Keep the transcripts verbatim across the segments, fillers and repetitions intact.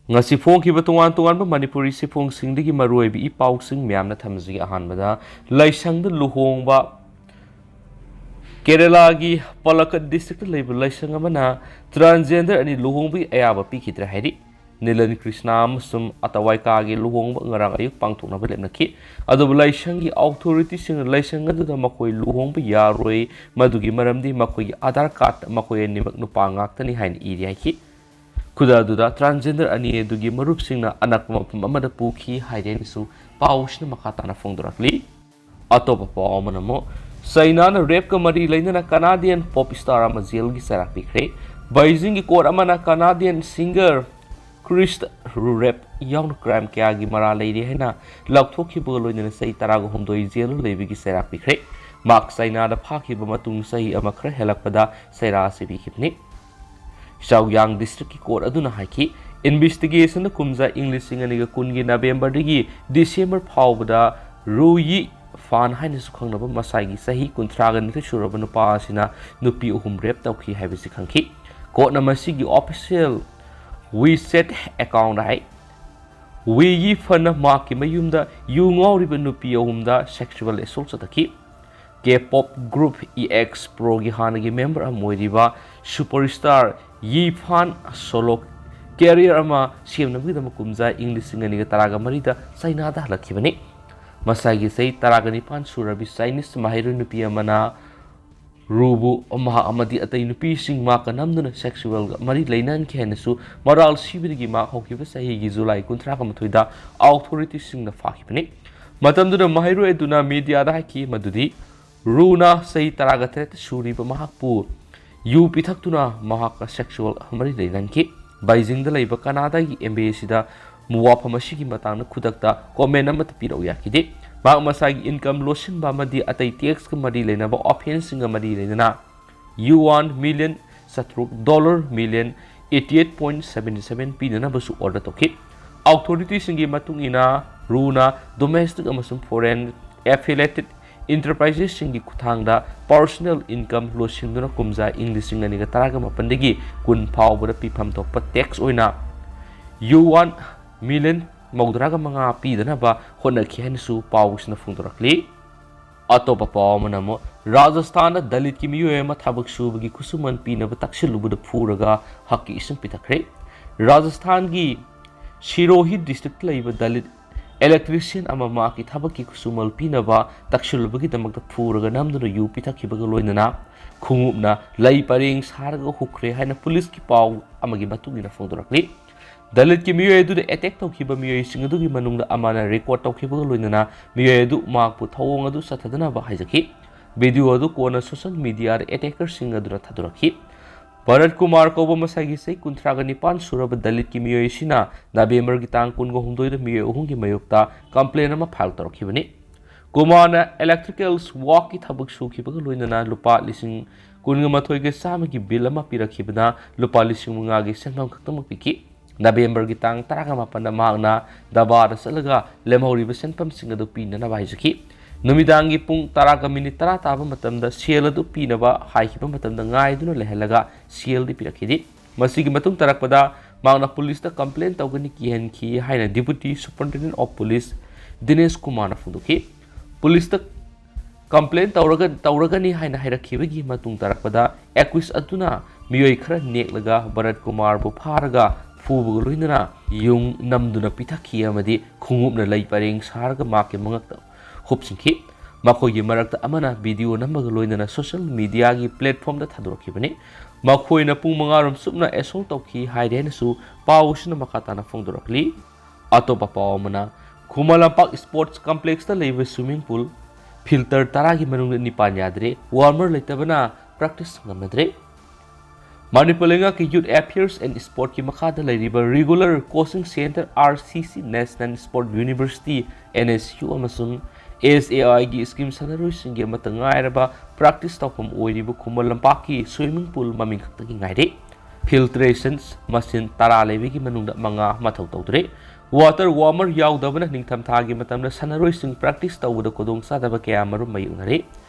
ꯉꯁꯤ ꯐꯣꯡꯈꯤꯕ ꯇꯣꯉꯥꯟ ꯇꯣꯉꯥꯟꯕ ꯃꯅꯤꯄꯨꯔꯤ ꯆꯦꯐꯣꯡꯁꯤꯡꯗꯒꯤ ꯃꯔꯨꯑꯣꯏꯕ ꯏ ꯄꯥꯎꯁꯤꯡ ꯃꯌꯥꯝꯅ ꯊꯝꯖꯒꯦ꯫ ꯑꯍꯥꯟꯕꯗ, ꯂꯥꯏꯁꯪꯗ ꯂꯨꯍꯣꯡꯕ꯫ ꯀꯦꯔꯦꯂꯥꯒꯤ ꯄꯂꯛꯀꯠ ꯗꯤꯁꯇ꯭ꯔꯤꯛꯇ ꯂꯩꯕ ꯂꯥꯏꯁꯪ ꯑꯃꯅ transgender ꯑꯅꯤ ꯂꯨꯍꯣꯡꯕꯒꯤ ꯑꯌꯥꯕ ꯄꯤꯈꯤꯗ꯭ꯔꯦ ꯍꯥꯏꯔꯤ꯫ ꯅꯤꯂꯟ ꯀ꯭ꯔꯤꯁꯅ ꯑꯃꯁꯨꯡ ꯑꯇꯋꯥꯏꯀꯥꯒꯤ ꯂꯨꯍꯣꯡꯕ ꯉꯔꯥꯡ ꯑꯌꯨꯛ ꯄꯥꯡꯊꯣꯛꯅꯕ ꯂꯦꯞꯅꯈꯤ꯫ ꯑꯗꯨꯕꯨ ꯂꯥꯏꯁꯪꯒꯤ ꯑꯣꯊꯣꯔꯤꯇꯤꯁꯤꯡꯅ ꯂꯥꯏꯁꯪ ꯑꯗꯨꯗ ꯃꯈꯣꯏ ꯂꯨꯍꯣꯡꯕ ꯌꯥꯔꯣꯏ, ꯃꯗꯨꯒꯤ ꯃꯔꯝꯗꯤ ꯃꯈꯣꯏꯒꯤ ꯑꯥꯙꯥꯔ ꯀꯥꯔꯗ ꯃꯈꯣꯏ ꯑꯅꯤꯃꯛ ꯅꯨꯄꯥ ꯉꯥꯛꯇꯅꯤ ꯍꯥꯏꯅ ꯏꯔꯤ ꯍꯥꯏꯈꯤ꯫ ꯈꯨꯗꯛ ꯑꯗꯨꯗ transgender ꯑꯅꯤ ꯑꯗꯨꯒꯤ ꯃꯔꯨꯞꯁꯤꯡꯅ ꯑꯅꯛꯄ ꯃꯐꯝ ꯑꯃꯗ ꯄꯨꯈꯤ ꯍꯥꯏꯔꯦꯅꯁꯨ ꯄꯥꯎꯁꯤꯅ ꯃꯈꯥ ꯇꯥꯅ ꯐꯣꯡꯗꯣꯔꯛꯂꯤ꯫ ꯑꯇꯣꯞꯄ ꯄꯥꯎ ꯑꯃꯅ ꯑꯃꯨꯛ, ꯆꯩꯅꯥꯅ ꯔꯦꯞꯀ ꯃꯔꯤ ꯂꯩꯅꯅ ꯀꯅꯥꯗꯤꯌꯟ ꯄꯣꯞ ꯁ꯭ꯇꯥꯔ ꯑꯃ ꯖꯦꯜꯒꯤ ꯆꯩꯔꯥꯛ ꯄꯤꯈ꯭ꯔꯦ꯫ ꯕꯩꯖꯤꯡꯒꯤ ꯀꯣꯔꯠ ꯑꯃꯅ ꯀꯅꯥꯗꯤꯌꯟ ꯁꯤꯡꯒꯔ ꯀ꯭ꯔꯤꯁ ꯔꯦꯞ ꯌꯥꯎꯅ ꯀ꯭ꯔꯥꯏꯝ ꯀꯌꯥꯒꯤ ꯃꯔꯥꯜ ꯂꯩꯔꯤ ꯍꯥꯏꯅ ꯂꯥꯎꯊꯣꯛꯈꯤꯕꯒ ꯂꯣꯏꯅꯅ ꯆꯍꯤ ꯇꯔꯥꯒ ꯍꯨꯝꯗꯣꯏ ꯖꯦꯜꯗ ꯂꯩꯕꯒꯤ ꯆꯩꯔꯥꯛ ꯄꯤꯈ꯭ꯔꯦ꯫ ꯃꯍꯥꯛ ꯆꯩꯅꯥꯗ ꯐꯥꯈꯤꯕ ꯃꯇꯨꯡ ꯆꯍꯤ ꯑꯃ ꯈꯔ ꯍꯦꯜꯂꯛꯄꯗ ꯆꯩꯔꯥ ꯑꯁꯤ ꯄꯤꯈꯤꯕꯅꯤ꯫ ꯆꯥꯎꯌꯥꯡ ꯗꯤꯁꯇ꯭ꯔꯤꯛꯀꯤ ꯀꯣꯔꯠ ꯑꯗꯨꯅ ꯍꯥꯏꯈꯤ, ꯏꯟꯚꯦꯁꯇꯤꯒꯦꯁꯟꯗ ꯀꯨꯝꯖꯥ ꯏꯪ ꯂꯤꯁꯤꯡ ꯑꯅꯤꯒ ꯀꯨꯟꯒꯤ ꯅꯕꯦꯝꯕꯔꯗꯒꯤ ꯗꯤꯁꯦꯝꯕꯔ ꯐꯥꯎꯕꯗ ꯔꯨ ꯌꯤ ꯐꯥꯟ ꯍꯥꯏꯅꯁꯨ ꯈꯪꯅꯕ ꯃꯁꯥꯒꯤ ꯆꯍꯤ ꯀꯨꯟꯊ꯭ꯔꯥꯒ ꯅꯤꯊꯣꯏ ꯁꯨꯔꯕ ꯅꯨꯄꯥ ꯑꯁꯤꯅ ꯅꯨꯄꯤ ꯑꯍꯨꯝ ꯔꯦꯞ ꯇꯧꯈꯤ ꯍꯥꯏꯕꯁꯤ ꯈꯪꯈꯤ꯫ ꯀꯣꯔꯠꯅ ꯃꯁꯤꯒꯤ ꯑꯣꯐꯤꯁꯤꯌꯦꯜ ꯋꯤꯆꯦꯠ ꯑꯦꯀꯥꯎꯟꯗ ꯍꯥꯏ, ꯋꯤ ꯌꯤ ꯐꯟꯅ ꯃꯍꯥꯛꯀꯤ ꯃꯌꯨꯝꯗ ꯌꯨ ꯉꯥꯎꯔꯤꯕ ꯅꯨꯄꯤ ꯑꯍꯨꯝꯗ ꯁꯦꯛꯁꯨꯋꯦꯜ ꯑꯦꯁꯣꯜꯠ ꯆꯠꯊꯈꯤ꯫ ꯀꯦ ꯄꯣꯞ ꯒ꯭ꯔꯨꯞ ꯏ ꯑꯦꯛꯁ ꯄ꯭ꯔꯣꯒꯤ ꯍꯥꯟꯅꯒꯤ ꯃꯦꯝꯕꯔ ꯑꯃ ꯑꯣꯏꯔꯤꯕ ꯁꯨꯄꯔ ꯁ꯭ꯇꯥꯔ ꯌꯤ ꯐꯥꯟ ꯁꯣꯂꯣ ꯀꯦꯔꯤꯌꯔ ꯑꯃ ꯁꯦꯝꯅꯕꯒꯤꯗꯃꯛ ꯀꯨꯝꯖꯥ ꯏꯪ ꯂꯤꯁꯤꯡ ꯑꯅꯤꯒ ꯇꯔꯥꯒ ꯃꯔꯤꯗ ꯆꯩꯅꯥꯗ ꯍꯜꯂꯛꯈꯤꯕꯅꯤ꯫ ꯃꯁꯥꯒꯤ ꯆꯍꯤ ꯇꯔꯥꯒ ꯅꯤꯄꯥꯟ ꯁꯨꯔꯕꯤ ꯆꯥꯏꯅꯤꯁ ꯃꯍꯩꯔꯣꯏ ꯅꯨꯄꯤ ꯑꯃꯅ ꯔꯨꯕꯨ ꯃꯍꯥꯛ ꯑꯃꯗꯤ ꯑꯇꯩ ꯅꯨꯄꯤꯁꯤꯡ ꯃꯍꯥꯛꯀ ꯅꯝꯗꯨꯅ ꯁꯦꯛꯁꯨꯋꯦꯜꯒ ꯃꯔꯤ ꯂꯩꯅꯍꯟꯈꯤ ꯍꯥꯏꯅꯁꯨ ꯃꯔꯥꯜ ꯁꯤꯕꯗꯒꯤ ꯃꯍꯥꯛ ꯍꯧꯈꯤꯕ ꯆꯍꯤꯒꯤ ꯖꯨꯂꯥꯏ ꯀꯨꯟꯊ꯭ꯔꯥꯒ ꯃꯥꯊꯣꯏꯗ ꯑꯣꯊꯣꯔꯤꯇꯤꯁꯤꯡꯅ ꯐꯥꯈꯤꯕꯅꯤ꯫ ꯃꯇꯝꯗꯨꯗ ꯃꯍꯩꯔꯣꯏ ꯑꯗꯨꯅ ꯃꯤꯗꯤꯌꯥꯗ ꯍꯥꯏꯈꯤ ꯃꯗꯨꯗꯤ ꯔꯨꯅ ꯆꯍꯤ ꯇꯔꯥꯒ ꯇꯔꯦꯠꯇ ꯁꯨꯔꯤꯕ ꯃꯍꯥꯛꯄꯨ ꯌꯨ ꯄꯤꯊꯛꯇꯨꯅ ꯃꯍꯥꯛꯀ ꯁꯦꯛꯁꯨꯋꯦꯜ ꯃꯔꯤ ꯂꯩꯅꯍꯟꯈꯤ꯫ ꯕꯩꯖꯤꯡꯗ ꯂꯩꯕ ꯀꯅꯥꯗꯥꯒꯤ ꯑꯦꯝꯕꯦꯁꯤꯗ ꯋꯥꯐꯝ ꯑꯁꯤꯒꯤ ꯃꯇꯥꯡꯗ ꯈꯨꯗꯛꯇ ꯀꯣꯃꯦꯟ ꯑꯃꯠꯇ ꯄꯤꯔꯛꯎ ꯌꯥꯈꯤꯗꯦ꯫ ꯃꯍꯥꯛ ꯃꯁꯥꯒꯤ ꯏꯟꯀꯝ ꯂꯣꯠꯁꯤꯟꯕ ꯑꯃꯗꯤ ꯑꯇꯩ ꯇꯦꯛꯁꯀ ꯃꯔꯤ ꯂꯩꯅꯕ ꯑꯣꯐꯦꯟꯁꯁꯤꯡꯒ ꯃꯔꯤ ꯂꯩꯅꯅ ꯌꯨ ꯋꯥꯟ ꯃꯤꯂꯤꯌꯟ ꯆꯥꯇ꯭ꯔꯨꯛ, dollar million eighty eight point seven seven ꯄꯤꯅꯅꯕꯁꯨ ꯑꯣꯔꯗꯔ ꯇꯧꯈꯤ꯫ ꯑꯣꯊꯣꯔꯤꯇꯤꯁꯤꯡꯒꯤ ꯃꯇꯨꯡ ꯏꯟꯅ ꯔꯨꯅ ꯗꯣꯃꯦꯁꯇꯤꯛ ꯑꯃꯁꯨꯡ ꯐꯣꯔꯦꯟ ꯑꯦꯐꯤꯂꯦꯇꯦꯗ ꯏꯟꯇꯔꯄ꯭ꯔꯥꯏꯖꯦꯁꯁꯤꯡꯒꯤ ꯈꯨꯠꯊꯥꯡꯗ ꯄꯥꯔꯁꯣꯅꯦꯜ ꯏꯟꯀꯝ ꯂꯣꯠꯁꯤꯟꯗꯨꯅ ꯀꯨꯝꯖꯥ ꯏꯪ ꯂꯤꯁꯤꯡ ꯑꯅꯤꯒ ꯇꯔꯥꯒ ꯃꯥꯄꯟꯗꯒꯤ ꯀꯨꯟ ꯐꯥꯎꯕꯗ ꯄꯤꯐꯝ ꯊꯣꯛꯄ ꯇꯦꯛꯁ ꯑꯣꯏꯅ ꯌꯨ ꯋꯥꯟ ꯃꯤꯂꯤꯌꯟ ꯃꯧꯗ꯭ꯔꯥꯒ ꯃꯉꯥ ꯄꯤꯗꯅꯕ ꯍꯣꯠꯅꯈꯤ ꯍꯥꯏꯅꯁꯨ ꯄꯥꯎꯁꯤꯅ ꯐꯣꯡꯗꯣꯔꯛꯂꯤ꯫ ꯑꯇꯣꯞꯄ ꯄꯥꯎ ꯑꯃꯅ ꯑꯃꯨꯛ ꯔꯥꯖꯁꯊꯥꯟꯗ ꯗꯂꯤꯠꯀꯤ ꯃꯤꯑꯣꯏ ꯑꯃ ꯊꯕꯛ ꯁꯨꯕꯒꯤ ꯈꯨꯠꯁꯨꯃꯟ ꯄꯤꯅꯕ ꯇꯛꯁꯤꯜꯂꯨꯕꯗ ꯐꯨꯔꯒ ꯍꯛꯀꯤ ꯏꯁꯤꯡ ꯄꯤꯊꯛꯈ꯭ꯔꯦ꯫ ꯔꯥꯖꯁꯊꯥꯟꯒꯤ ꯁꯤꯔꯣꯍꯤ ꯗꯤꯁꯇ꯭ꯔꯤꯛꯇ ꯂꯩꯕ ꯗꯂꯤꯠ ꯏꯂꯦꯛꯇ꯭ꯔꯤꯁꯤꯌꯟ ꯑꯃ ꯃꯍꯥꯛꯀꯤ ꯊꯕꯛꯀꯤ ꯈꯨꯠꯁꯨꯃꯜ ꯄꯤꯅꯕ ꯇꯛꯁꯤꯜꯂꯨꯕꯒꯤꯗꯃꯛꯇ ꯐꯨꯔꯒ ꯅꯝꯗꯨꯅ ꯌꯨ ꯄꯤꯊꯛꯈꯤꯕꯒ ꯂꯣꯏꯅꯅ ꯈꯣꯡꯎꯞꯅ ꯂꯩ ꯄꯔꯦꯡ ꯁꯥꯔꯒ ꯍꯨꯛꯈ꯭ꯔꯦ ꯍꯥꯏꯅ ꯄꯨꯂꯤꯁꯀꯤ ꯄꯥꯎ ꯑꯃꯒꯤ ꯃꯇꯨꯡ ꯏꯟꯅ ꯐꯣꯡꯗꯣꯔꯛꯂꯤ꯫ ꯗꯂꯤꯠꯀꯤ ꯃꯤꯑꯣꯏ ꯑꯗꯨꯗ ꯑꯦꯇꯦꯛ ꯇꯧꯈꯤꯕ ꯃꯤꯑꯣꯏꯁꯤꯡ ꯑꯗꯨꯒꯤ ꯃꯅꯨꯡꯗ ꯑꯃꯅ ꯔꯦꯀꯣꯔꯗ ꯇꯧꯈꯤꯕꯒ ꯂꯣꯏꯅꯅ ꯃꯤꯑꯣꯏ ꯑꯗꯨ ꯃꯍꯥꯛꯄꯨ ꯊꯧꯑꯣꯡ ꯑꯗꯨ ꯆꯠꯊꯗꯅꯕ ꯍꯥꯏꯖꯈꯤ꯫ ꯚꯤꯗꯤꯑꯣ ꯑꯗꯨ ꯀꯣꯟꯅ ꯁꯣꯁꯤꯌꯦꯜ ꯃꯤꯗꯤꯌꯥꯗ ꯑꯦꯇꯦꯀꯔꯁꯤꯡ ꯑꯗꯨꯅ ꯊꯥꯗꯣꯔꯛꯈꯤ꯫ ꯚꯔꯠ ꯀꯨꯃꯥꯔ ꯀꯧꯕ ꯃꯁꯥꯒꯤ ꯆꯍꯤ ꯀꯨꯟꯊ꯭ꯔꯥꯒ ꯅꯤꯄꯥꯟ ꯁꯨꯔꯕ ꯗꯂꯤꯠꯀꯤ ꯃꯤꯑꯣꯏ ꯑꯁꯤꯅ ꯅꯕꯦꯝꯕꯔꯒꯤ ꯇꯥꯡ ꯀꯨꯟꯒ ꯍꯨꯝꯗꯣꯏꯗ ꯃꯤꯑꯣꯏ ꯑꯍꯨꯝꯒꯤ ꯃꯥꯌꯣꯛꯇ ꯀꯝꯄ꯭ꯂꯦꯟ ꯑꯃ ꯐꯥꯏꯜ ꯇꯧꯔꯛꯈꯤꯕꯅꯤ꯫ ꯀꯨꯃꯥꯔꯅ ꯏꯂꯦꯛꯇ꯭ꯔꯤꯀꯦꯜ ꯋꯥꯛꯀꯤ ꯊꯕꯛ ꯁꯨꯈꯤꯕꯒ ꯂꯣꯏꯅꯅ ꯂꯨꯄꯥ ꯂꯤꯁꯤꯡ ꯀꯨꯟꯒ ꯃꯥꯊꯣꯏꯒ ꯆꯥꯝꯃꯒꯤ ꯕꯤꯜ ꯑꯃ ꯄꯤꯔꯛꯈꯤꯕꯅ ꯂꯨꯄꯥ ꯂꯤꯁꯤꯡ ꯃꯉꯥꯒꯤ ꯁꯦꯟꯐꯝ ꯈꯛꯇꯃꯛ ꯄꯤꯈꯤ꯫ ꯅꯕꯦꯝꯕꯔꯒꯤ ꯇꯥꯡ ꯇꯔꯥꯒ ꯃꯥꯄꯟꯗ ꯃꯍꯥꯛꯅ ꯗꯥꯕꯥꯗ ꯆꯠꯂꯒ ꯂꯦꯝꯍꯧꯔꯤꯕ ꯁꯦꯟꯐꯝꯁꯤꯡ ꯑꯗꯨ ꯄꯤꯅꯅꯕ ꯍꯥꯏꯖꯈꯤ꯫ ꯅꯨꯃꯤꯗꯥꯡꯒꯤ ꯄꯨꯡ ꯇꯔꯥꯒ ꯃꯤꯅꯤꯠ ꯇꯔꯥ ꯇꯥꯕ ꯃꯇꯝꯗ ꯁꯦꯜ ꯑꯗꯨ ꯄꯤꯅꯕ ꯍꯥꯏꯈꯤꯕ ꯃꯇꯝꯗ ꯉꯥꯏꯗꯨꯅ ꯂꯩꯍꯜꯂꯒ ꯁꯦꯜꯗꯤ ꯄꯤꯔꯛꯈꯤꯗꯦ꯫ ꯃꯁꯤꯒꯤ ꯃꯇꯨꯡ ꯇꯥꯔꯛꯄꯗ ꯃꯍꯥꯛꯅ ꯄꯨꯂꯤꯁꯇ ꯀꯝꯄ꯭ꯂꯦꯟ ꯇꯧꯒꯅꯤ, ꯀꯤꯍꯟꯈꯤ ꯍꯥꯏꯅ ꯗꯤꯄꯨꯇꯤ ꯁꯨꯄꯔꯤꯟꯇꯦꯟꯗꯦꯟꯠ ꯑꯣꯐ ꯄꯨꯂꯤꯁ ꯗꯤꯅꯦꯁ ꯀꯨꯃꯥꯔꯅ ꯐꯣꯡꯗꯣꯛꯈꯤ꯫ ꯄꯨꯂꯤꯁꯇ ꯀꯝꯄ꯭ꯂꯦꯟ ꯇꯧꯔꯒ, ꯇꯧꯔꯒꯅꯤ ꯍꯥꯏꯅ ꯍꯥꯏꯔꯛꯈꯤꯕꯒꯤ ꯃꯇꯨꯡ ꯇꯥꯔꯛꯄꯗ ꯑꯦꯀ꯭ꯌꯨꯁ ꯑꯗꯨꯅ ꯃꯤꯑꯣꯏ ꯈꯔ ꯅꯦꯛꯂꯒ ꯚꯔꯠ ꯀꯨꯃꯥꯔꯕꯨ ꯐꯥꯔꯒ ꯐꯨꯕꯒ ꯂꯣꯏꯅꯅ ꯌꯨꯡ ꯅꯝꯗꯨꯅ ꯄꯤꯊꯛꯈꯤ ꯑꯃꯗꯤ ꯈꯣꯡꯎꯞꯅ ꯂꯩ ꯄꯔꯦꯡ ꯁꯥꯔꯒ ꯃꯍꯥꯛꯀꯤ ꯃꯉꯛꯇ ꯍꯨꯞꯆꯤꯟꯈꯤ꯫ ꯃꯈꯣꯏꯒꯤ ꯃꯔꯛꯇ ꯑꯃꯅ ꯚꯤꯗꯤꯑꯣ ꯅꯝꯕꯒ ꯂꯣꯏꯅꯅ ꯁꯣꯁꯤꯌꯦꯜ ꯃꯤꯗꯤꯌꯥꯒꯤ ꯄ꯭ꯂꯦꯠꯐꯣꯝꯗ ꯊꯥꯗꯣꯔꯛꯈꯤꯕꯅꯤ꯫ ꯃꯈꯣꯏꯅ ꯄꯨꯡ ꯃꯉꯥꯔꯣꯝ ꯆꯨꯞꯅ ꯑꯦꯁꯣꯜ ꯇꯧꯈꯤ ꯍꯥꯏꯔꯦ ꯍꯥꯏꯅꯁꯨ ꯄꯥꯎ ꯑꯁꯤꯅ ꯃꯈꯥ ꯇꯥꯅ ꯐꯣꯡꯗꯣꯔꯛꯂꯤ꯫ ꯑꯇꯣꯞꯄ ꯄꯥꯎ ꯑꯃꯅ, ꯈꯨꯃꯟ ꯂꯝꯄꯥꯛ ꯁ꯭ꯄꯣꯔꯠꯁ ꯀꯝꯄ꯭ꯂꯦꯛꯁꯇ ꯂꯩꯕ ꯁ꯭ꯋꯤꯃꯤꯡ ꯄꯨꯜ ꯐꯤꯜꯇꯔ ꯇꯔꯥꯒꯤ ꯃꯅꯨꯡꯗ ꯅꯤꯄꯥꯟ ꯌꯥꯗ꯭ꯔꯦ, ꯋꯥꯔꯃꯔ ꯂꯩꯇꯕꯅ ꯄ꯭ꯔꯦꯛꯇꯤꯁ ꯉꯝꯅꯗ꯭ꯔꯦ꯫ ꯃꯅꯤꯄꯨꯔ ꯂꯩꯉꯥꯛꯀꯤ ꯌꯨꯠ ꯑꯦꯐꯤꯌꯔꯁ ꯑꯦꯟ ꯁ꯭ꯄꯣꯔꯠꯀꯤ ꯃꯈꯥꯗ ꯂꯩꯔꯤꯕ regular coaching centre, R C C, national sport university, N S U, ꯑꯃꯁꯨꯡ ꯑꯦꯁ ꯑꯦ ꯑꯥꯏꯒꯤ ꯁ꯭ꯀꯤꯝ ꯁꯥꯟꯅꯔꯣꯏꯁꯤꯡꯒꯤ ꯑꯃꯠꯇ ꯉꯥꯏꯔꯕ ꯄ꯭ꯔꯦꯛꯇꯤꯁ ꯇꯧꯐꯝ ꯑꯣꯏꯔꯤꯕ ꯈꯨꯃꯟ ꯂꯝꯄꯥꯛꯀꯤ ꯁ꯭ꯋꯤꯃꯤꯡ ꯄꯨꯜ ꯃꯃꯤꯡ ꯈꯛꯇꯒꯤ ꯉꯥꯏꯔꯦ꯫ ꯐꯤꯜꯇ꯭ꯔꯦꯁꯟꯁ ꯃꯁꯤꯡ ꯇꯔꯥ ꯂꯩꯕꯒꯤ ꯃꯅꯨꯡꯗ ꯃꯉꯥ ꯃꯊꯧ ꯇꯧꯗ꯭ꯔꯦ꯫ ꯋꯥꯇꯔ ꯋꯥꯔꯃꯔ ꯌꯥꯎꯗꯕꯅ ꯅꯤꯡꯊꯝꯊꯥꯒꯤ ꯃꯇꯝꯗ ꯁꯥꯟꯅꯔꯣꯏꯁꯤꯡ ꯄ꯭ꯔꯦꯛꯇꯤꯁ ꯇꯧꯕꯗ ꯈꯨꯗꯣꯡꯆꯥꯗꯕ ꯀꯌꯥ ꯑꯃꯔꯣꯝ ꯃꯥꯌꯣꯛꯅꯔꯦ꯫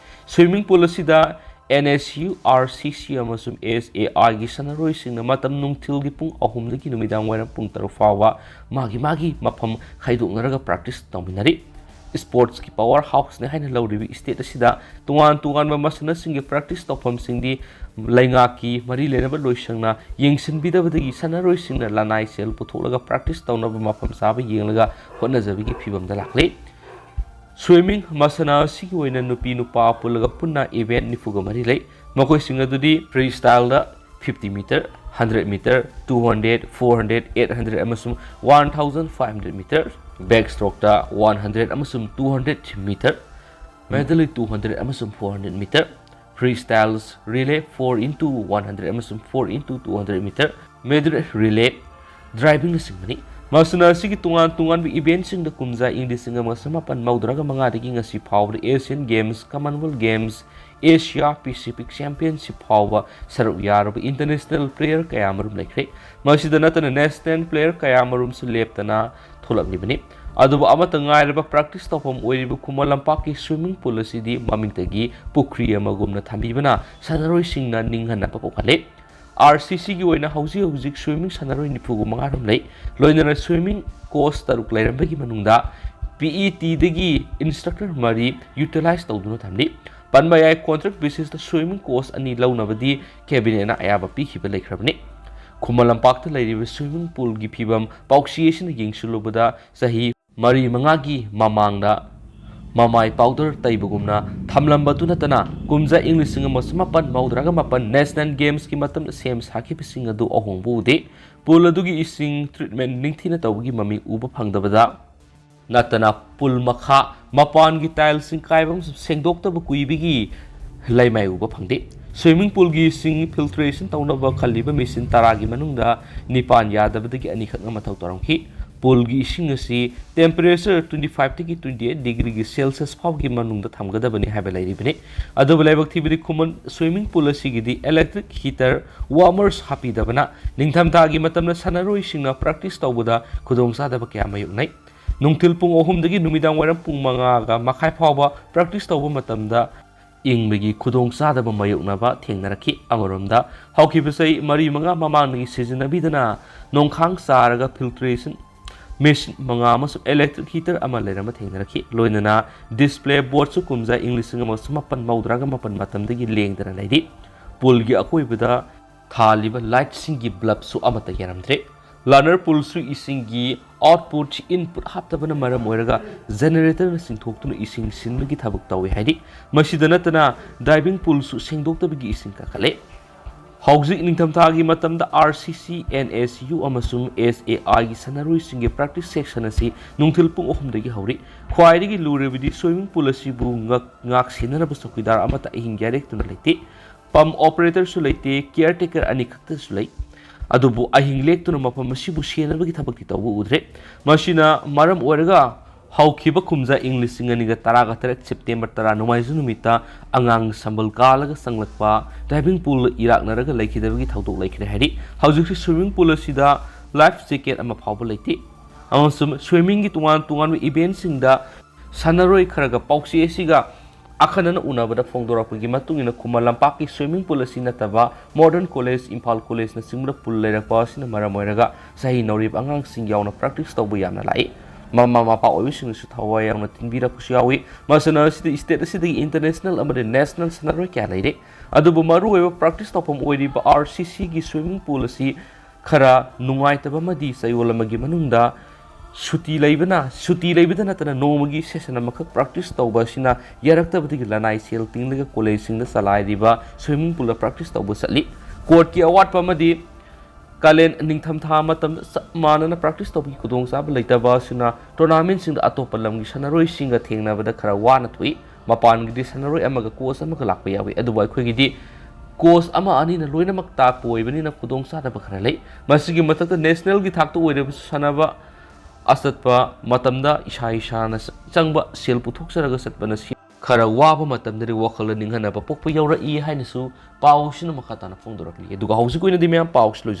ꯁ꯭ꯋꯤꯃꯤꯡ ꯄꯨꯜ ꯑꯁꯤꯗ NSU, RCC ꯑꯃꯁꯨꯡ SAI ꯒꯤ ꯁꯥꯟꯅꯔꯣꯏꯁꯤꯡꯅ ꯃꯇꯝ ꯅꯨꯡꯊꯤꯜꯒꯤ ꯄꯨꯡ ꯑꯍꯨꯝꯗꯒꯤ ꯅꯨꯃꯤꯗꯥꯡ ꯋꯥꯏꯔꯝ ꯄꯨꯡ ꯇꯔꯨꯛ ꯐꯥꯎꯕ ꯃꯥꯒꯤ ꯃꯥꯒꯤ ꯃꯐꯝ ꯈꯥꯏꯗꯣꯛꯅꯔꯒ practice ꯇꯧꯃꯤꯟꯅꯔꯤ꯫ Sports ꯀꯤ power house ꯅꯤ ꯍꯥꯏꯅ ꯂꯧꯔꯤꯕ state ꯑꯁꯤꯗ ꯇꯣꯉꯥꯟ ꯇꯣꯉꯥꯟꯕ ꯃꯁꯥꯟꯅꯁꯤꯡꯒꯤ practice ꯇꯧꯐꯝꯁꯤꯡꯗꯤ ꯂꯩꯉꯥꯛꯀꯤ ꯃꯔꯤ ꯂꯩꯅꯕ ꯂꯣꯏꯁꯪꯅ ꯌꯦꯡꯁꯤꯟꯕꯤꯗꯕꯗꯒꯤ ꯁꯥꯟꯅꯔꯣꯏꯁꯤꯡꯅ ꯂꯅꯥꯏ ꯁꯦꯜ ꯄꯨꯊꯣꯛꯂꯒ practice ꯇꯧꯅꯕ ꯃꯐꯝ ꯆꯥꯕ ꯌꯦꯡꯂꯒ ꯍꯣꯠꯅꯖꯕꯒꯤ ꯐꯤꯕꯝꯗ ꯂꯥꯛꯂꯤ꯫ Swimming ꯃꯁꯥꯟꯅ ꯑꯁꯤꯒꯤ ꯑꯣꯏꯅ ꯅꯨꯄꯤ ꯅꯨꯄꯥ ꯄꯨꯜꯂꯒ ꯄꯨꯟꯅ event ꯅꯤꯐꯨꯒ ꯃꯔꯤ ꯂꯩ꯫ ꯃꯈꯣꯏꯁꯤꯡ ꯑꯗꯨꯗꯤ freestyle ꯗ fifty meter, hundred meter, two hundred, four hundred, eight hundred ꯑꯃꯁꯨꯡ one thousand five hundred meter, backstroke ꯇ one hundred ꯑꯃꯁꯨꯡ two hundred meter, medley two hundred ꯑꯃꯁꯨꯡ four hundred meter, freestyles relay four into one hundred ꯑꯃꯁꯨꯡ four into two hundred meter, medley relay, driving ꯅꯆꯤꯡꯕꯅꯤ꯫ ꯃꯁꯥꯟꯅ ꯑꯁꯤꯒꯤ ꯇꯣꯉꯥꯟ ꯇꯣꯉꯥꯟꯕ event ꯁꯤꯡꯗ ꯀꯨꯝꯖꯥ ꯏꯪ ꯂꯤꯁꯤꯡ ꯑꯃ ꯆꯃꯥꯄꯟ ꯃꯧꯗ꯭ꯔꯥꯒ ꯃꯉꯥꯗꯒꯤ ꯉꯁꯤ ꯐꯥꯎꯕꯗ Asian Games, Commonwealth Games, Asia Pacific Championship ꯐꯥꯎꯕ ꯁꯔꯨꯛ ꯌꯥꯔꯕ international player ꯀꯌꯥ ꯃꯔꯨꯝ ꯂꯩꯈ꯭ꯔꯦ꯫ ꯃꯁꯤꯗ ꯅꯠꯇꯅ national player ꯀꯌꯥ ꯃꯔꯨꯝꯁꯨ ꯂꯦꯞꯇꯅ ꯊꯣꯛꯂꯛꯂꯤꯕꯅꯤ꯫ ꯑꯗꯨꯕꯨ ꯑꯃꯠꯇ ꯉꯥꯏꯔꯕ practice ꯇꯧꯐꯝ ꯑꯣꯏꯔꯤꯕ ꯈꯨꯃꯟ ꯂꯝꯄꯥꯛꯀꯤ swimming pool ꯑꯁꯤꯗꯤ ꯃꯃꯤꯡꯇꯒꯤ ꯄꯨꯈ꯭ꯔꯤ ꯑꯃꯒꯨꯝꯅ ꯊꯝꯕꯤꯕꯅ ꯁꯥꯟꯅꯔꯣꯏꯁꯤꯡꯅ ꯅꯤꯡꯍꯟꯅꯕ ꯄꯣꯛꯍꯜꯂꯤ꯫ RCC ꯒꯤ ꯑꯣꯏꯅ ꯍꯧꯖꯤꯛ ꯍꯧꯖꯤꯛ swimming ꯁꯥꯟꯅꯔꯣꯏ ꯅꯤꯐꯨꯒ ꯃꯉꯥ ꯔꯣꯝ ꯂꯩ꯫ ꯂꯣꯏꯅꯅ swimming coach ꯇꯔꯨꯛ ꯂꯩꯔꯝꯕꯒꯤ ꯃꯅꯨꯡꯗ PET ꯗꯒꯤ instructor ꯃꯔꯤ utilize ꯇꯧꯗꯨꯅ ꯊꯝꯂꯤ꯫ ꯄꯟꯕ ꯌꯥꯏ, contract basis ꯇ swimming coach ꯑꯅꯤ ꯂꯧꯅꯕꯗꯤ cabinet ꯅ ꯑꯌꯥꯕ ꯄꯤꯈꯤꯕ ꯂꯩꯈ꯭ꯔꯕꯅꯤ꯫ ꯈꯨꯃꯟ ꯂꯝꯄꯥꯛꯇ ꯂꯩꯔꯤꯕ swimming pool ꯒꯤ ꯐꯤꯕꯝ ꯄꯥꯎꯆꯦ ꯑꯁꯤꯅ ꯌꯦꯡꯁꯤꯜꯂꯨꯕꯗ ꯆꯍꯤ ꯃꯔꯤ ꯃꯉꯥꯒꯤ ꯃꯃꯥꯡꯗ ꯃꯃꯥꯏ powder ꯇꯩꯕꯒꯨꯝꯅ ꯊꯝꯂꯝꯕꯗꯨ ꯅꯠꯇꯅ ꯀꯨꯝꯖꯥ ꯏꯪ ꯂꯤꯁꯤꯡ ꯑꯃ ꯆꯃꯥꯄꯟ ꯃꯧꯗ꯭ꯔꯥꯒ ꯃꯥꯄꯟ National Games ꯀꯤ ꯃꯇꯝꯗ ꯁꯦꯝ ꯁꯥꯈꯤꯕꯁꯤꯡ ꯑꯗꯨ ꯑꯍꯣꯡꯕ ꯎꯗꯦ꯫ Pool ꯑꯗꯨꯒꯤ ꯏꯁꯤꯡ treatment ꯅꯤꯡꯊꯤꯅ ꯇꯧꯕꯒꯤ ꯃꯃꯤ ꯎꯕ ꯐꯪꯗꯕꯗ ꯅꯠꯇꯅ pool ꯃꯈꯥ ꯃꯄꯥꯟꯒꯤ tile ꯁꯤꯡ ꯀꯥꯏꯕ ꯑꯃꯁꯨꯡ ꯁꯦꯡꯗꯣꯛꯇꯕ ꯀꯨꯏꯕꯒꯤ ꯂꯩꯃꯥꯏ ꯎꯕ ꯐꯪꯗꯦ꯫ Swimming pool ꯒꯤ ꯏꯁꯤꯡ filtration ꯇꯧꯅꯕ ꯈꯜꯂꯤꯕ machine ꯇꯔꯥꯒꯤ ꯃꯅꯨꯡꯗ ꯅꯤꯄꯥꯟ ꯌꯥꯗꯕꯗꯒꯤ ꯑꯅꯤꯈꯛꯅ ꯃꯊꯧ ꯇꯧꯔꯝꯈꯤ꯫ Pool ꯒꯤ ꯏꯁꯤꯡ ꯑꯁꯤ temperature twenty five ꯗꯒꯤ twenty eight degree ꯒꯤ Celsius ꯐꯥꯎꯒꯤ ꯃꯅꯨꯡꯗ ꯊꯝꯒꯗꯕꯅꯤ ꯍꯥꯏꯕ ꯂꯩꯔꯤꯕꯅꯤ꯫ ꯑꯗꯨꯕꯨ ꯂꯥꯏꯕꯛ ꯊꯤꯕꯗꯤ ꯈꯨꯃꯟ swimming pool ꯑꯁꯤꯒꯤꯗꯤ electric heater, warmers ꯍꯥꯞꯄꯤꯗꯕꯅ ꯅꯤꯡꯊꯝꯊꯥꯒꯤ ꯃꯇꯝꯗ ꯁꯥꯟꯅꯔꯣꯏꯁꯤꯡꯅ practice ꯇꯧꯕꯗ ꯈꯨꯗꯣꯡꯆꯥꯗꯕ ꯀꯌꯥ ꯃꯥꯌꯣꯛꯅꯩ꯫ ꯅꯨꯡꯊꯤꯜ ꯄꯨꯡ ꯑꯍꯨꯝꯗꯒꯤ ꯅꯨꯃꯤꯗꯥꯡ ꯋꯥꯏꯔꯝ ꯄꯨꯡ ꯃꯉꯥꯒ ꯃꯈꯥꯏ ꯐꯥꯎꯕ practice ꯇꯧꯕ ꯃꯇꯝꯗ ꯏꯪꯕꯒꯤ ꯈꯨꯗꯣꯡꯆꯥꯗꯕ ꯃꯥꯌꯣꯛꯅꯕ ꯊꯦꯡꯅꯔꯛꯈꯤ꯫ ꯑꯃꯔꯣꯝꯗ, ꯍꯧꯈꯤꯕ ꯆꯍꯤ ꯃꯔꯤ ꯃꯉꯥ ꯃꯃꯥꯡꯗꯒꯤ ꯁꯤꯖꯤꯟꯅꯕꯤꯗꯅ ꯅꯣꯡꯈꯥꯡ ꯆꯥꯔꯒ filtration machine ꯃꯉꯥ ꯑꯃꯁꯨꯡ electric heater ꯑꯃ ꯂꯩꯔꯝꯕ ꯊꯦꯡꯅꯔꯛꯈꯤ꯫ ꯂꯣꯏꯅꯅ display boardꯁꯨ ꯀꯨꯝꯖꯥ ꯏꯪ ꯂꯤꯁꯤꯡ ꯑꯃ ꯆꯃꯥꯄꯟ ꯃꯧꯗ꯭ꯔꯥꯒ ꯃꯥꯄꯟ ꯃꯇꯝꯗꯒꯤ ꯂꯦꯡꯗꯅ ꯂꯩꯔꯤ꯫ Poolꯒꯤ ꯑꯀꯣꯏꯕꯗ ꯊꯥꯜꯂꯤꯕ lightꯁꯤꯡꯒꯤ bulbꯁꯨ ꯑꯃꯠꯇ ꯌꯥꯔꯝꯗ꯭ꯔꯦ꯫ Learner poolꯁꯨ ꯏꯁꯤꯡꯒꯤ output input ꯍꯥꯞꯇꯕꯅ ꯃꯔꯝ ꯑꯣꯏꯔꯒ generatorꯅ ꯆꯤꯡꯊꯣꯛꯇꯨꯅ ꯏꯁꯤꯡ ꯁꯤꯟꯕꯒꯤ ꯊꯕꯛ ꯇꯧꯏ ꯍꯥꯏꯔꯤ꯫ ꯃꯁꯤꯗ ꯅꯠꯇꯅ diving poolꯁꯨ ꯁꯦꯡꯗꯣꯛꯇꯕꯒꯤ ꯏꯁꯤꯡ ꯀꯥꯈꯠꯂꯦ꯫ ꯍꯧꯖꯤꯛ ꯅꯤꯡꯊꯝꯊꯥꯒꯤ ꯃꯇꯝꯗ RCC, NSU ꯑꯃꯁꯨꯡ SAIꯒꯤ ꯁꯥꯟꯅꯔꯣꯏꯁꯤꯡꯒꯤ practice section ꯑꯁꯤ ꯅꯨꯡꯊꯤꯜ ꯄꯨꯡ ꯑꯍꯨꯝꯗꯒꯤ ꯍꯧꯔꯤ꯫ ꯈ꯭ꯋꯥꯏꯗꯒꯤ ꯂꯨꯔꯤꯕꯗꯤ swimming pool ꯑꯁꯤꯕꯨ ꯉꯛ-, ꯉꯥꯛ ꯁꯦꯟꯅꯅꯕ ꯆꯧꯀꯤꯗꯥꯔ ꯑꯃꯠꯇ ꯑꯍꯤꯡ ꯌꯥꯔꯦꯛꯇꯨꯅ ꯂꯩꯇꯦ꯫ Pump operatorꯁꯨ ꯂꯩꯇꯦ, caretaker ꯑꯅꯤꯈꯛꯇꯁꯨ ꯂꯩ꯫ ꯑꯗꯨꯕꯨ ꯑꯍꯤꯡ ꯂꯦꯛꯇꯨꯅ ꯃꯐꯝ ꯑꯁꯤꯕꯨ ꯁꯦꯟꯅꯕꯒꯤ ꯊꯕꯛꯇꯤ ꯇꯧꯕ ꯎꯗ꯭ꯔꯦ꯫ ꯃꯁꯤꯅ ꯃꯔꯝ ꯑꯣꯏꯔꯒ ꯍꯧꯈꯤꯕ ꯀꯨꯝꯖꯥ ꯏꯪ ꯂꯤꯁꯤꯡ ꯑꯅꯤꯒ ꯇꯔꯥꯒ ꯇꯔꯦꯠ September ꯇꯔꯥ ꯅꯣꯡꯃꯥꯏꯖꯤꯡ ꯅꯨꯃꯤꯠꯇ ꯑꯉꯥꯡ ꯁꯝꯕꯜ ꯀꯥꯜꯂꯒ ꯆꯪꯂꯛꯄ diving pool ꯏꯔꯥꯛꯅꯔꯒ ꯂꯩꯈꯤꯗꯕꯒꯤ ꯊꯧꯗꯣꯛ ꯂꯩꯈ꯭ꯔꯦ ꯍꯥꯏꯔꯤ꯫ ꯍꯧꯖꯤꯛꯁꯨ swimming pool ꯑꯁꯤꯗ life jacket ꯑꯃ ꯐꯥꯎꯕ ꯂꯩꯇꯦ꯫ ꯑꯃꯁꯨꯡ swimmingꯒꯤ ꯇꯣꯉꯥꯟ ꯇꯣꯉꯥꯟꯕ eventꯁꯤꯡꯗ ꯁꯥꯟꯅꯔꯣꯏ ꯈꯔꯒ ꯄꯥꯎꯆꯦ ꯑꯁꯤꯒ ꯑꯈꯟꯅꯅ ꯎꯅꯕꯗ ꯐꯣꯡꯗꯣꯔꯛꯄꯒꯤ ꯃꯇꯨꯡ ꯏꯟꯅ ꯈꯨꯃꯟ ꯂꯝꯄꯥꯛꯀꯤ swimming pool ꯑꯁꯤ ꯅꯠꯇꯕ Modern College, Imphal Collegeꯅꯆꯤꯡꯕꯗ pool ꯂꯩꯔꯛꯄ ꯑꯁꯤꯅ ꯃꯔꯝ ꯑꯣꯏꯔꯒ ꯆꯍꯤ ꯅꯧꯔꯤꯕ ꯑꯉꯥꯡꯁꯤꯡ ꯌꯥꯎꯅ practice ꯇꯧꯕ ꯌꯥꯝꯅ ꯂꯥꯛꯏ꯫ ꯃꯃꯥ ꯃꯄꯥ ꯑꯣꯏꯕꯁꯤꯡꯅꯁꯨ ꯊꯋꯥꯏ ꯌꯥꯎꯅ ꯊꯤꯟꯕꯤꯔꯛꯄꯁꯨ ꯌꯥꯎꯏ꯫ ꯃꯁꯥꯟꯅ ꯑꯁꯤꯗ state ꯑꯁꯤꯗꯒꯤ international ꯑꯃꯗꯤ national ꯁꯥꯟꯅꯔꯣꯏ ꯀꯌꯥ ꯂꯩꯔꯦ꯫ ꯑꯗꯨꯕꯨ ꯃꯔꯨꯑꯣꯏꯕ practice ꯇꯧꯐꯝ ꯑꯣꯏꯔꯤꯕ RCCꯒꯤ swimming pool ꯑꯁꯤ ꯈꯔ ꯅꯨꯡꯉꯥꯏꯇꯕ ꯑꯃꯗꯤ ꯆꯌꯣꯜ ꯑꯃꯒꯤ ꯃꯅꯨꯡꯗ ꯁꯨꯇꯤ ꯂꯩꯕꯅ, ꯁꯨꯇꯤ ꯂꯩꯕꯗ ꯅꯠꯇꯅ ꯅꯣꯡꯃꯒꯤ session ꯑꯃꯈꯛ practice ꯇꯧꯕ ꯑꯁꯤꯅ ꯌꯥꯔꯛꯇꯕꯗꯒꯤ ꯂꯅꯥꯏ ꯁꯦꯜ ꯇꯤꯡꯂꯒ collegeꯁꯤꯡꯗ ꯆꯂꯥꯏꯔꯤꯕ swimming poolꯗ practice ꯇꯧꯕ ꯆꯠꯂꯤ꯫ Courtꯀꯤ ꯑꯋꯥꯠꯄ ꯑꯃꯗꯤ ꯀꯥꯂꯦꯟ ꯅꯤꯡꯊꯝꯊꯥ ꯃꯇꯝꯗ ꯆꯞ ꯃꯥꯟꯅꯅ practice ꯇꯧꯕꯒꯤ ꯈꯨꯗꯣꯡꯆꯥꯕ ꯂꯩꯇꯕ ꯑꯁꯤꯅ tournamentꯁꯤꯡꯗ ꯑꯇꯣꯞꯄ ꯂꯝꯒꯤ ꯁꯥꯟꯅꯔꯣꯏꯁꯤꯡꯒ ꯊꯦꯡꯅꯕꯗ ꯈꯔ ꯋꯥꯅ ꯊꯣꯛꯏ꯫ ꯃꯄꯥꯟꯒꯤꯗꯤ ꯁꯥꯟꯅꯔꯣꯏ ꯑꯃꯒ coach ꯑꯃꯒ ꯂꯥꯛꯄ ꯌꯥꯎꯏ, ꯑꯗꯨꯕꯨ ꯑꯩꯈꯣꯏꯒꯤꯗꯤ coach ꯑꯃ ꯑꯅꯤꯅ ꯂꯣꯏꯅꯃꯛ ꯇꯥꯛꯄ ꯑꯣꯏꯕꯅꯤꯅ ꯈꯨꯗꯣꯡꯆꯥꯗꯕ ꯈꯔ ꯂꯩ꯫ ꯃꯁꯤꯒꯤ ꯃꯊꯛꯇ nationalꯒꯤ ꯊꯥꯛꯇ ꯑꯣꯏꯔꯕꯁꯨ ꯁꯥꯟꯅꯕ ꯑꯆꯠꯄ ꯃꯇꯝꯗ ꯏꯁꯥ ꯏꯁꯥꯅ ꯆꯪꯕ ꯁꯦꯜ ꯄꯨꯊꯣꯛꯆꯔꯒ ꯆꯠꯄꯅ ꯁꯤ-, ꯈꯔ ꯋꯥꯕ ꯃꯇꯝꯗꯗꯤ ꯋꯥꯈꯜꯗ ꯅꯤꯡꯍꯟꯅꯕ ꯄꯣꯛꯄ ꯌꯥꯎꯔꯛꯏ ꯍꯥꯏꯅꯁꯨ ꯄꯥꯎꯁꯤꯅ ꯃꯈꯥ ꯇꯥꯅ ꯐꯣꯡꯗꯣꯔꯛꯂꯤ꯫ ꯑꯗꯨꯒ ꯍꯧꯖꯤꯛꯀꯤ ꯑꯣꯏꯅꯗꯤ ꯃꯌꯥꯝ ꯄꯥꯎꯁꯤ ꯂꯣꯏꯖꯔꯦ꯫